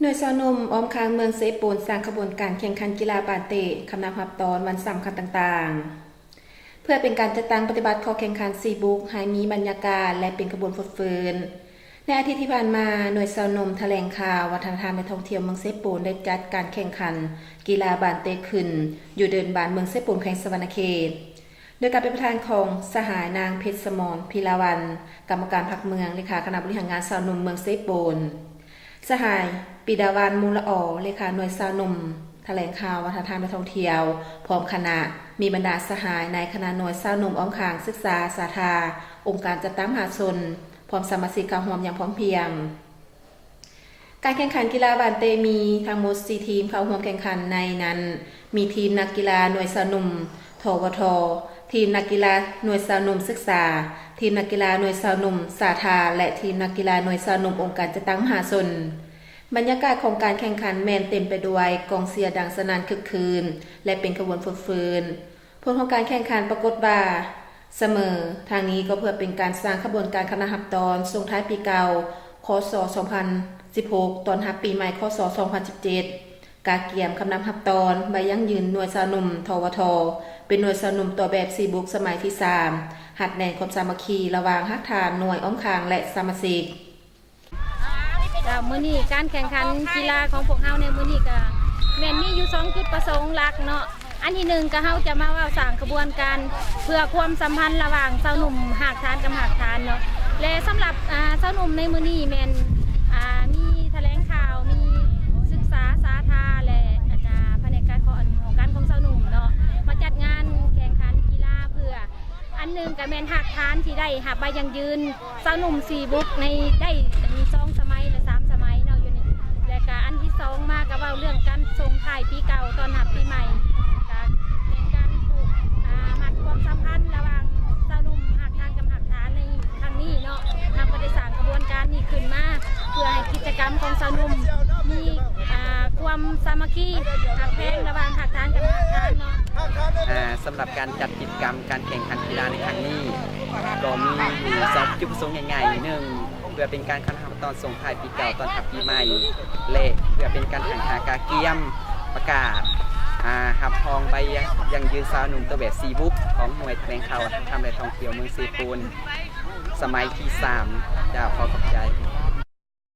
ໜ່ວຍຊາວໜຸ່ມອ້ອມຂ້າງເມືອງເຊໂປນ ສ້າງຂະບວນການແຂ່ງຂັນກິລາບານເຕະ ຄຳນັບຮັບຕອນວັນສຳຄັນຕ່າງໆ ເພື່ອເປັນການຈັດຕັ້ງປະຕິບັດຂໍ້ແຂ່ງຂັນສີ່ບຸກ ໃຫ້ມີບັນຍາກາດ ແລະ ເປັນຂະບວນຟົດຟື້ນ. ໃນອາທິດທີ່ຜ່ານມາ, ໜ່ວຍຊາວໜຸ່ມຖະແຫຼງຂ່າວ ວັດທະນະທຳ ແລະ ທ່ອງທ່ຽວເມືອງເຊໂປນ ໄດ້ຈັດການແຂ່ງຂັນກິລາບານເຕະຂຶ້ນ ຢູ່ເດີ່ນບານເມືອງເຊໂປນ ແຂວງສະຫວັນນະເຂດ. ໂດຍການເປັນປະທານຂອງສະຫາຍນາງ ເພັດສະໝອນ ພິລາວັນ ກຳມະການພັກເມືອງ, ເລຂາຄະນະບໍລິຫານງານຊາວໜຸ່ມເມືອງເຊໂປນ, ສະຫາຍ ປີດາວັນ ມູລະອໍ ເລຂາໜ່ວຍຊາວໜຸ່ມຖະແຫຼງຂ່າວ ວັດທະນະທຳ ແລະ ທ່ອງທ່ຽວ ພ້ອມຄະນະ, ມີບັນດາສະຫາຍໃນຄະນະໜ່ວຍຊາວໜຸ່ມອ້ອມຂ້າງສຶກສາສາທາ, ອົງການຈັດຕັ້ງມະຫາຊົນ ພ້ອມສະມາຊິກເຂົ້າຮ່ວມຢ່າງພ້ອມພຽງ. ການແຂ່ງຂັນກິລາບານເຕະມີທັງໝົດສີ່ທີມເຂົ້າຮ່ວມແຂ່ງຂັນ, ໃນນັ້ນມີທີມນັກກິລາໜ່ວຍຊາວໜຸ່ມ ທວທ, ທີມນັກກິລາໜ່ວຍຊາວໜຸ່ມສຶກສາ, ທີມນັກກິລາໜ່ວຍຊາວໜຸ່ມສາທາ ແລະ ທີມນັກກິລາໜ່ວຍຊາວໜຸ່ມອົງການຈັດຕັ້ງມະຫາຊົນ. ບັນຍາກາດຂອງການແຂ່ງຂັນແມ່ນເຕັມໄປດ້ວຍກອງເຊຍດັງສະໜັ່ນຄຶກຄື້ນ ແລະ ເປັນຂະບວນຟົດຟື້ນ. ຜົນຂອງການແຂ່ງຂັນປາກົດວ່າສະເໝີ. ທາງນີ້ກໍເພື່ອເປັນການສ້າງຂະບວນການຄຳນັບຮັບຕອນສົ່ງທ້າຍປີເກົ່າ ຄ.ສ. ສອງພັນສິບຫົກ ຕ້ອນຮັບປີໃໝ່ ຄ.ສ. ສອງພັນສິບເຈັດ ກະກຽມຄຳນັບຮັບຕອນໃບຢັ້ງຢືນໜ່ວຍຊາວໜຸ່ມ ທວທ ເປັນໜ່ວຍຊາວໜຸ່ມຕົວແບບສີ່ບຸກສະໄໝທີສາມ ຮັດແໜ້ນຄວາມສາມັກຄີລະຫວ່າງຮາກຖານໜ່ວຍອ້ອມຂ້າງ ແລະ ສະມາຊິກ. ເຈົ້າ, ມື້ນີ້ການແຂ່ງຂັນກິລາຂອງພວກເຮົາໃນມື້ນີ້ກະແມ່ນມີຢູ່ສອງຈຸດປະສົງຫຼັກເນາະ. ອັນທີໜຶ່ງກະເຮົາຈະມາເວົ້າສ້າງຂະບວນການເພື່ອຄວາມສຳພັນລະຫວ່າງຊາວໜຸ່ມຮາກຖານກັບຮາກຖານເນາະ ແລະ ສຳລັບ ອາ ຊາວໜຸ່ມໃນມື້ນີ້ແມ່ນ ອາ ມີຖະແຫຼງຂ່າວ ມີສຶກສາສາທາ ແລະ ອັນ ອາ ພະແນກການຂອງ ອັນ ຫ້ອງການຂອງຊາວໜຸ່ມເນາະ ມາຈັດງານແຂ່ງຂັນກິລາເພື່ອ ອັນໜຶ່ງກະແມ່ນຮາກຖານທີ່ໄດ້ຮັບໃບຢັ້ງຢືນຊາວໜຸ່ມສີ່ບຸກໃນໄດ້ສອງສະໄໝ ແລະ ສາມສະໄໝເນາະ ຢູ່ນີ້ ແລະ ກະອັນທີສອງມາກະເວົ້າເລື່ອງການສົ່ງທ້າຍປີເກົ່າຕ້ອນຮັບປີໃໝ່ ກະແມ່ນການຜູກ ອາ ມັດຄວາມສຳພັນລະຫວ່າງຊາວໜຸ່ມຮາກຖານກັບຮາກຖານໃນຄັ້ງນີ້ເນາະ. ເຮົາກະໄດ້ສ້າງຂະບວນການນີ້ຂຶ້ນມາ ເພື່ອໃຫ້ກິດຈະກຳຂອງຊາວໜຸ່ມມີ ອາ ຄວາມສາມັກຄີຮັກແພງລະຫວ່າງຮາກຖານກັບຮາກຖານເນາະ. ອາ ສຳລັບການຈັດກິດຈະກຳການແຂ່ງຂັນກິລາໃນຄັ້ງນີ້ ກໍມີຢູ່ສອງຈຸດປະສົງໃຫຍ່ໆ ໜຶ່ງ ເພື່ອເປັນການຄຳນັບຮັບຕອນສົ່ງທ້າຍປີເກົ່າຕ້ອນຮັບປີໃໝ່ ແລະ ເພື່ອເປັນການຫັ້ນຫາກະກຽມປະກາດ ອາ ຮັບຮອງໃບຢັ້ງຢືນຊາວໜຸ່ມຕົວແບບສີ່ບຸກຂອງໜ່ວຍຖະແຫຼງຂ່າວວັດທະນະທຳ ແລະ ທ່ອງທ່ຽວເມືອງເຊໂປນ ສະໄໝທີສາມ. ເຈົ້າ, ຂໍຂອບໃຈ.